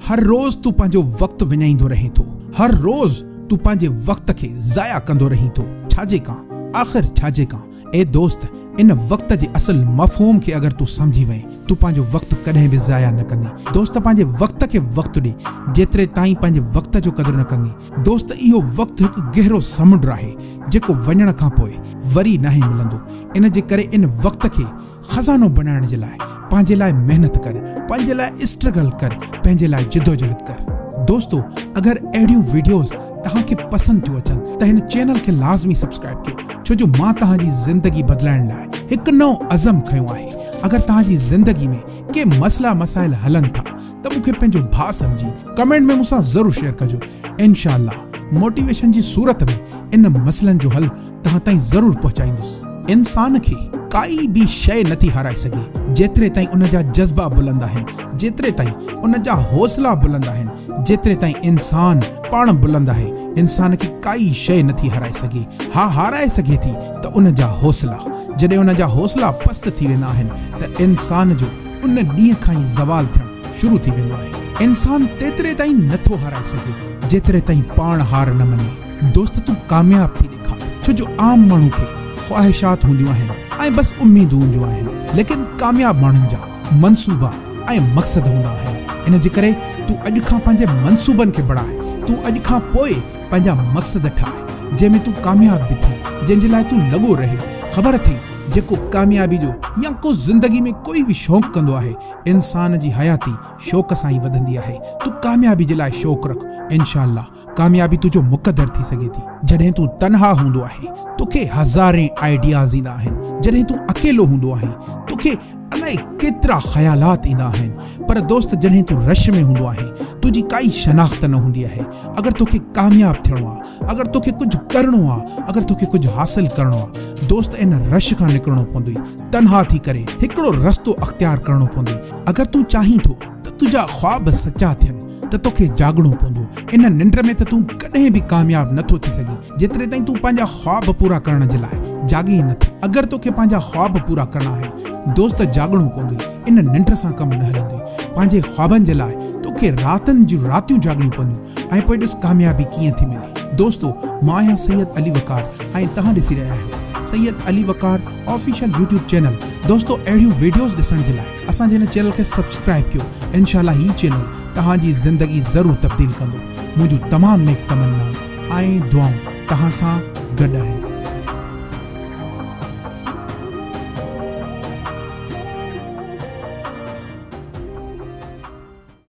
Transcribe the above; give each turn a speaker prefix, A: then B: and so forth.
A: هر روز تون پنهنجو وقت وڃائيندو رهين ٿو. هر روز تون پنهنجي وقت کي ضايع ڪندو رهين ٿو. ڇا جي ڪان؟ آخر ڇا جي ڪان؟ اي دوست! ان وقت جي اصل مفهوم کي اگر تون سمجهي وئين، تون پنهنجو وقت ڪڏهن به ضايع نه ڪندين. دوست پنهنجي وقت کي وقت ڏي، جيتري تائين پنهنجي وقت جو قدر نه ڪندين. دوست اهو وقت هڪ گهرو سمنڊ آهي، جيڪو وڃڻ کان پوء وري ناهي ملندو. ان جي ڪري ان وقت کي خزانو بڻائڻ جي لاء پنهنجي لاء محنت ڪر، پنهنجي لاء اسٽرگل ڪر، پنهنجي لاء جدوجهد ڪر. دوستو اگر اهڙيون وڊيوز توهان کي پسند ٿيون اچن ته هن چينل کي لازمي سبسڪرائب ڪيو ڇو جو مان توهان جي زندگي بدلائڻ لاء هڪ نئون عزم کنيو آهي اگر توهان جي زندگي ۾ ڪي مسئلا مسائل هلن ٿا ته مون کي پنهنجو ڀاء سمجهي ڪمينٽ ۾ مون سان ضرور شيئر ڪجو انشاء الله موٽيويشن جي صورت ۾ ان مسئلن جو حل توهان تائين ضرور پهچائيندس. انسان کي ڪائي به شيء نٿي هارائي سگهي، جيتري تائين ان جا جذبا بلند آهن، جيتري تائين ان جا حوصلا بلند آهن، جيتري تائين انسان پاڻ بلند آهي، انسان کي ڪائي شيء نٿي هارائي سگهي. ها هارائي سگهي ٿي ته ان جا حوصلا. جڏهن ان جا حوصلا پست ٿي ويندا آهن ته انسان جو ان ڏينهن کان ئي زوال ٿيڻ شروع ٿي ويندو آهي. انسان تيتري تائين نٿو هارائي سگهي، جيتري تائين پاڻ هار نه مڃي. دوست تون ڪامياب ٿي ڏيکار ڇو جو عام ماڻهو کي خواهشات هونديون آهن ۽ بس اميدون هونديون آهن ليڪن ڪامياب ماڻهن جا منصوبا ۽ مقصد هوندا آهن ان جي ڪري تون اڄ کان پنهنجي منصوبن کي بڻاء تون اڄ کان پوء پنهنجا مقصد ٺاهه جنهن ۾ تون ڪامياب به ٿين جنهن جي لاء تون لڳو رهي خبر اٿئي جيڪو ڪاميابي جو يا ڪو زندگي ۾ ڪوئي به شوق ڪندو آهي انسان جي حياتي شوق سان ئي وڌندي آهي تون ڪاميابي جي لاء شوق رک انشاء الله ڪاميابي تنهنجو مقدر ٿي سگهي ٿي. جڏهن تون تنها هوندو آهين، توکي هزارين آئيڊياز ايندا آهن. جڏهن تون اڪيلو هوندو آهين، توکي الائي ڪيترا خيالات ايندا آهن. پر دوست جڏهن تون رش ۾ هوندو آهين، تنهنجي ڪائي شناخت نه هوندي آهي. اگر توکي ڪامياب ٿيڻو آ، اگر توکي ڪجهه ڪرڻو آ، اگر توکي ڪجهه حاصل ڪرڻو آ، دوست ان رش کان نڪرڻو پوندوئي. تنها ٿي ڪري هڪڙو رستو اختيار ڪرڻو پوندوئي. اگر تون چاهين ٿو ته تنهنجا خواب سچا ٿين ته توکي جاڳڻو پوندو. ان ننڊ ۾ ته تون ڪڏهن به ڪامياب نه ٿو ٿي سگهين، جيتري تائين تون پنهنجا خواب پورا ڪرڻ جي لاء جاڳين نه ٿو. اگر توکي پنهنجا خواب پورا ڪرڻا آهن دوست جاڳڻو پوندوئي، ان ننڊ سان ڪم نه هلندوئي. پنهنجي خوابن جي لاء توکي راتن جون راتيون جاڳڻيون پونديون ۽ پوء ڏس ڪاميابي ڪيئن ٿي ملي. دوستو مان آهيان سيد علي وقار ۽ توهان ڏسي رهيا آهيو Syed Ali Waqar official YouTube channel. دوستو اهڙيون ويڊيوز ڏسڻ جي لاء اسان جي هن چينل کي سبسڪرائب ڪيو انشاء الله هي چينل توهان جي زندگي ضرور تبديل ڪندو منهنجون تمام نيڪ تمنائون ۽ دعائون توهان سان گڏ آهن.